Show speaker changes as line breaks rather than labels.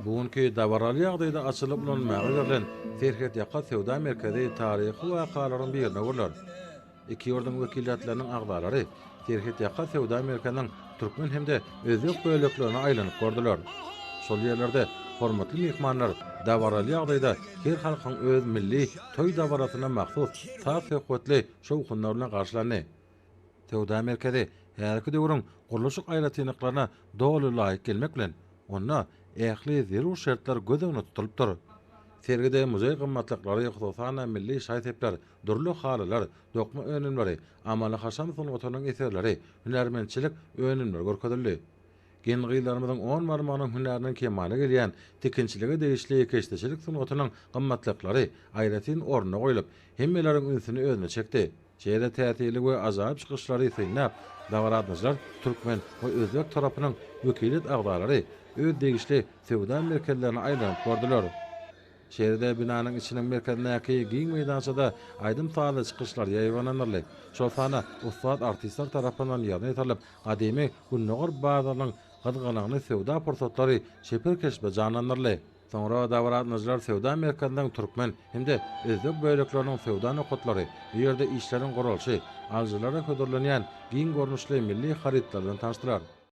Bu günki dabaraly ýagdaýda açylyp ulanylmaga berlen Serhetýaka söwda merkezi taryhy wakalaryň birine öwrüler. Iki ýurduň wekiliýetleriniň agzalary Serhetýaka söwda merkeziniň türkmen hem-de özbek böleklerine aýlanyp gördüler. Şol ýerlerde hormatly myhmanlar dabaraly ýagdaýda her halkyň öz milli toý dabarasyna mahsus saz-söhbetli şowhunlar bilen garşylandy. Söwda merkezi häzirki döwrüň gurluşyk aýratynlyklaryna doly laýyk gelmek bilen, onda ähli zerur şertler göz öňünde tutulypdyr. Sergide muzeý gymmatlyklary, hususan-da, milli şaý-sepler, dürli halylar, dokma önümleri, amaly-haşam sungatynyň eserleri, hünärmentçilik önümleri görkezildi. Gelin-gyzlarymyzyň on barmagynyň hünärinden kemala gelýän tikinçilige degişli keşdeçilik sungatynyň gymmatlyklary aýratyn orunda goýlup, hemmeleriň ünsüni özüne çekdi. Şeýle täsirli we ajaýyp çykyşlary synlap, dabaragatnaşyjylar türkmen we özbek tarapynyň wekiliýet agzalary öz degişli söwda merkezlerine aýlanyp gördüler. Şeýle-de binanyň içiniň merkezindäki giň meýdançada aýdym-sazly çykyşlar ýaýbaňlandyryldy. Şol sanda ussat artistler tarapyndan ýerine ýetirilip, gadymy Gündogar bazarynyň gyzgalaňly söwda pursatlary çeper keşpde janlandyryldy. Soňra dabaragatnaşyjylar söwda merkeziniň türkmen hem-de özbek bölekleriniň söwda nokatlary, bu ýerde işleriň guralyşy, alyjylara hödürlenýän giň görnüşli milli harytlar bilen tanyşdylar.